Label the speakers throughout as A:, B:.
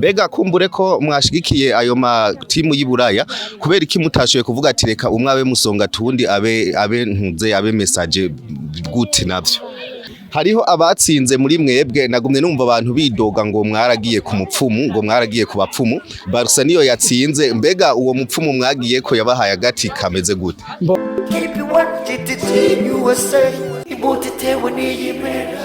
A: Mbega kumbure ko mwashigikiye ayo matimu y'Iburaya, kubera iki mutashoboye kuvuga ati reka umwe abe musonga tuwundi abe ntuze abe message gute? Navyo hariho abatsinze muri mwebwe. Nagumye numva abantu bidoga ngo mwaragiye ku mupfumu, ngo mwaragiye ku bapfumu. Barca niyo yatsinze. Mbega uwo mupfumu mwagiye ko yabahaye agati kameze gute?
B: Keep it one GTT USA imbuto itewe n'iyimera.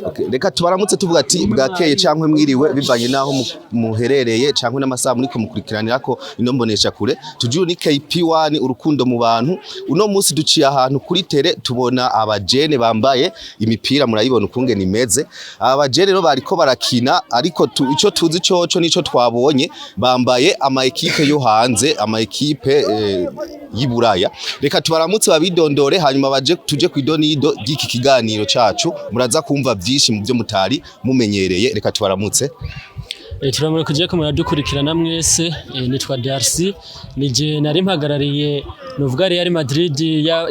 A: Okay, reka tubaramutse tuvuga ati bwakeye canke mwiriwe, bivanye naho muherereye canke n'amasaha muriko mukurikiranirako ino mbonesha kure. Tujuru ni KP1, urukundo mu bantu. Uno munsi duciye ahantu kuri terrain, tubona abajene bambaye imipira, murayibona ukungene imeze. Abajene rero bariko barakina, ariko ico tuzi coco nico twabonye, bambaye ama équipe yo hanze, ama équipe y'Iburaya. Reka tubaramutse babidondore, hanyuma baje tuje kwidonido ry'iki kiganiro cacu. Muraza kumva vyinshi mu byo mutari mumenyereye. Reka tubaramutse.
C: Turamura ko muradukurikirana mwese. Nitwa Darcy, nije nari mpagarariye novuga Real Madrid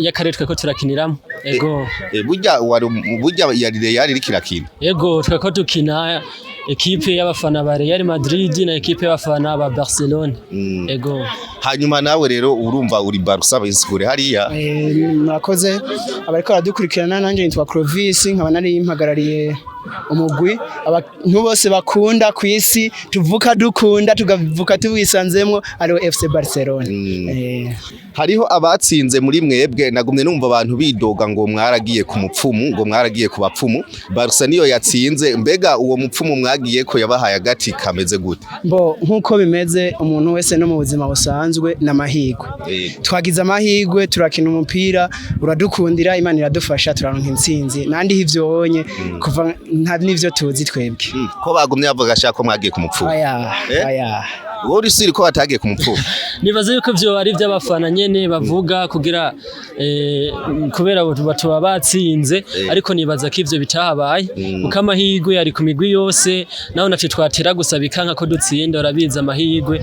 C: y'akarere tweko turakiniramo, ego.
A: Burya wari burya yari Real iriko irakina?
C: Ego, tweko dukina équipe y'abafana ba Real Madrid na équipe y'abafana ba Barcelone, ego.
A: Hanyuma nawe rero urumva uri Barca, bisigure hariya.
D: Murakoze abariko baradukurikirana. Nanjye nitwa Clovis, nkaba nari mpagarariye umugwi abantu bose bakunda ku isi, tuvuka dukunda, tukavuka tuwisanzemwo, ariwo FC Barcelona.
A: Hariho abatsinze muri mwebwe. Nagumye numva abantu bidoga ngo mwaragiye ku mupfumu, ngo mwaragiye ku bapfumu. Barca niyo yatsinze. Mbega uwo mupfumu mwagiye ko yabahaye agati kameze gute?
D: Mbo nkuko bimeze, umuntu wese no mu buzima busanzwe n'amahirwe. Twagize amahirwe, turakina umupira uradukundira, Imana iradufasha, turaronka intsinzi. Nandi ivyo wonye kuva nta n'ivyo tuzi twebwe.
A: Ko bagumye bavuga shaka ko mwagiye ku mupfumu?
D: Oya.
A: Eh?
D: Oya.
A: Wowe uri sûr ko batagiye ku mupfumu?
C: Nibaza yuko ivyo ari ivy'abafana nyene bavuga kugira kubera batuba batsinze, ariko nibaza ko ivyo bitahabaye, kuko amahirwe ari ku migwi yose. Naho natwe twatera gusa bikanka ko dutsinda, urabizi amahirwe.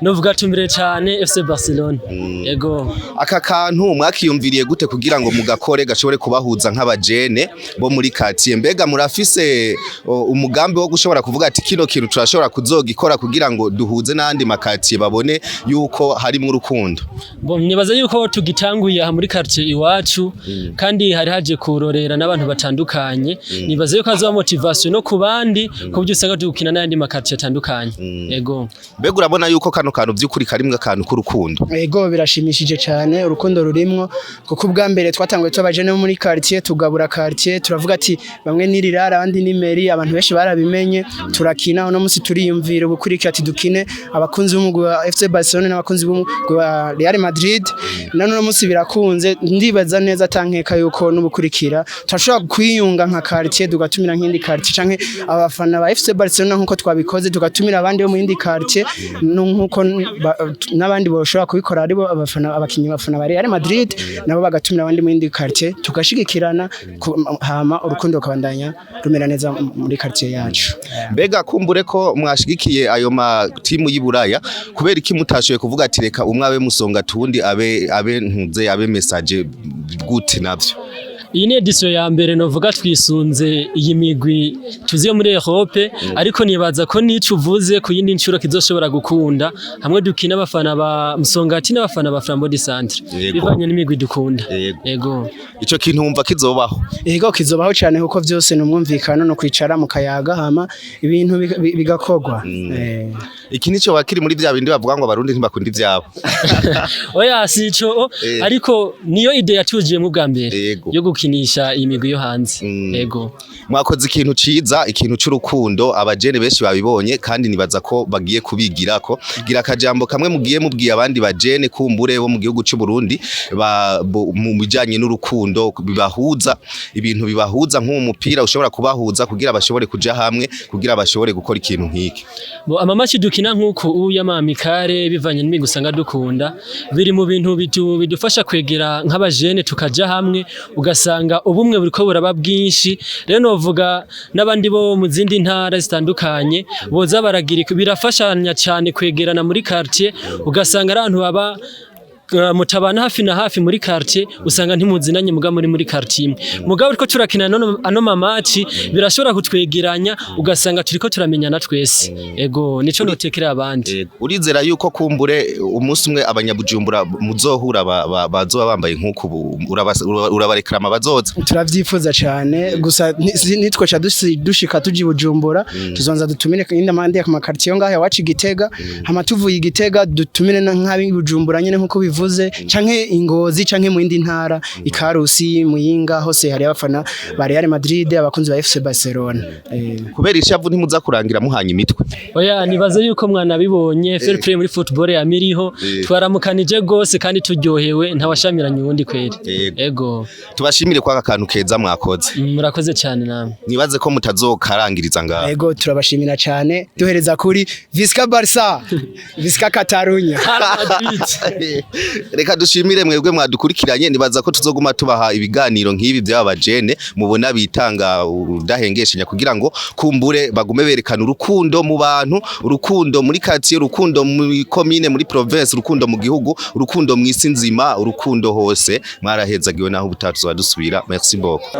C: Novuga tumbire cane FC Barcelona, ego.
A: Aka kantu mwakiyumviriye gute kugira ngo mugakore gashobore kubahuza nk'abajene bo muri quartier? Mbega murafise umugambi wo gushobora kuvuga ati kino kintu turashobora kuzogikora kugira ngo duhuze n'andi ma quartier, babone yuko harimwo urukundo?
C: Bon, nibaza yuko tugitanguye aha muri quartier iwacu, kandi hari haje kurorera n'abantu batandukanye. Nibaza yuko hazoba motivation no ku bandi, ku buryo usanga dukina n'ayandi ma quartier atandukanye, ego.
A: Mbega urabona yuko kano kantu by'ukuri karimwo akantu k'urukundo?
D: Ego, birashimishije cyane, urukundo rurimwo, kuko ubwa mbere twatanguye tubajene muri quartier, tugabura quartier, turavuga ati bamwe ni rirara, abandi ni meri. Abantu benshi barabimenye, turakina. Uno munsi turiyumvira ubukurikira ati dukine abakunzi b'umugwi wa FC Barcelona n'abakunzi b'umugwi wa Real Madrid. None uno munsi birakunze. Ndibaza neza atankeka yuko n'ubukurikira turashobora kwiyunga nka quartier, tugatumira nk'indi quartier canke abafana ba FC Barcelona nkuko twabikoze, tugatumira abandi bo mu yindi quartier, nkuko n'abandi boshobora kubikora, aribo abafana, abakinyi bafana ba Real Madrid, nabo bagatumira abandi mu yindi quartier, tugashigikirana, hama urukundo rukabandanya rumera neza muri quartier yacu.
A: Mbega kumbure ko mwashigikiye ayo matimu y'Iburaya, kubera iki mutashoboye kuvuga ati reka umwe abe musonga tuwundi abe ntuze abe message gute navyo?
C: Iyi ni édition ya mbere novuga twisunze iyi migwi tuzi yo muri Europe, ariko nibaza ko nico uvuze ku yindi nshuro kizoshobora gukunda, hamwe dukina abafana ba Musongati n'abafana ba Flambeau du Centre, bivanye n'imigwi dukunda. Yego.
A: Ico kintu wumva kizobaho?
D: Ego, kizobaho cyane, kuko vyose ni umwumvikano no kwicara mu kayaga, hama ibintu bigakorwa.
A: Iki nico bakiri muri vya bindi bavuga ngo Abarundi ntibakunda ivyabo.
C: Oya, sico, ariko niyo idée yatujiyemo bwa mbere yo gukinisha iyi migwi yo hanze. Yego.
A: Mwakoze ikintu ciza, ikintu c'urukundo. Abajene benshi babibonye kandi nibaza ko bagiye kubigirako. Gira akajambo kamwe mugiye mubwiye abandi bajene kumbure bo mu gihugu c'u Burundi mu bijanye n'urukundo bibahuza, ibintu bibahuza nk'uwo mupira ushobora kubahuza kugira bashobore kuja hamwe, kugira bashobore gukora ikintu nk'iki.
C: Bo ama match dukina nk'uku uya ma amicale, bivanye n'imigwi usanga dukunda, biri mu bintu bidufasha kwegera nk'abajene, tukaja hamwe, ugasanga ubumwe buriko buraba bwinshi. Rero novuga n'abandi bo mu zindi ntara zitandukanye boza baragira, birafashanya cyane kwegerana muri quartier, ugasanga ari abantu baba Mutabana hafi na hafi muri quartier, usanga ntimuzinanye muga muri quartier imwe. Mugabo ariko turakina ano ma match, birashobora kutwegeranya, ugasanga turiko turamenyana twese. Ego, nico notekera abandi.
A: Urizera yuko kumbure umunsi umwe abanyabujumbura muzohura bazoba bambaye nk'uku ubu, urabarekrama bazoza?
D: Turavyifuza cyane, gusa nitwe dushika tuji Bujumbura, tuzonza dutumire indi amande ku ma quartier ngaho iwacu i Gitega, hama tuvuye i Gitega dutumire nk'abi Bujumbura nyene nkuko bivuze, canke Ingozi, canke mu yindi ntara, Ikarusi, Muyinga, hose hari abafana ba Real Madrid, abakunzi ba FC Barcelona.
A: Kubera ishavu ntimuza kurangira muhanye imitwe?
C: Oya, nibaze yuko mwanabibonye, fair play muri football ya miriho, twaramukanije gose kandi turyohewe, ntawashamiranye uwundi kweri.
A: Yego.
C: Ego.
A: Tubashimire kwaka kantu keza mwakoze.
C: Murakoze cyane namwe.
A: Nibaze ko mutazokarangiriza ngaho.
D: Ego, turabashimira cyane, duhereza kuri Visca Barca, Visca Catalunya.
C: Real Madrid.
A: Reka dushimire mwebwe mwadukurikiranye. Nibaza ko tuzoguma tubaha ibiganiro nk'ibi by'aba bajene mubona bitanga udahengeshanya kugira ngo kumbure bagume berekana urukundo mu bantu, urukundo muri quartier, urukundo muri commune, muri province, urukundo mu gihugu, urukundo mu isi nzima, urukundo hose. Mwarahezagiwe, naho ubutaha tuzoba dusubira. Merci beaucoup.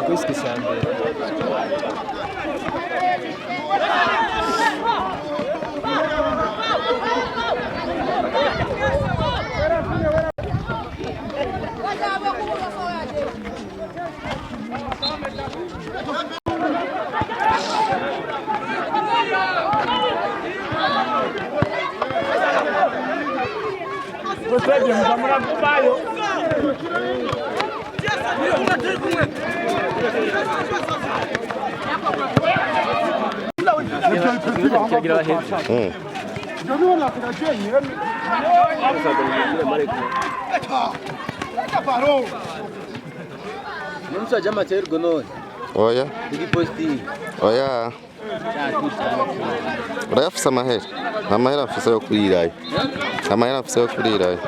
A: Oya. Oya. Urayafise amahera? Nta mahera mfise yo kurirayo. Nta mahera mfise yo kurirayo.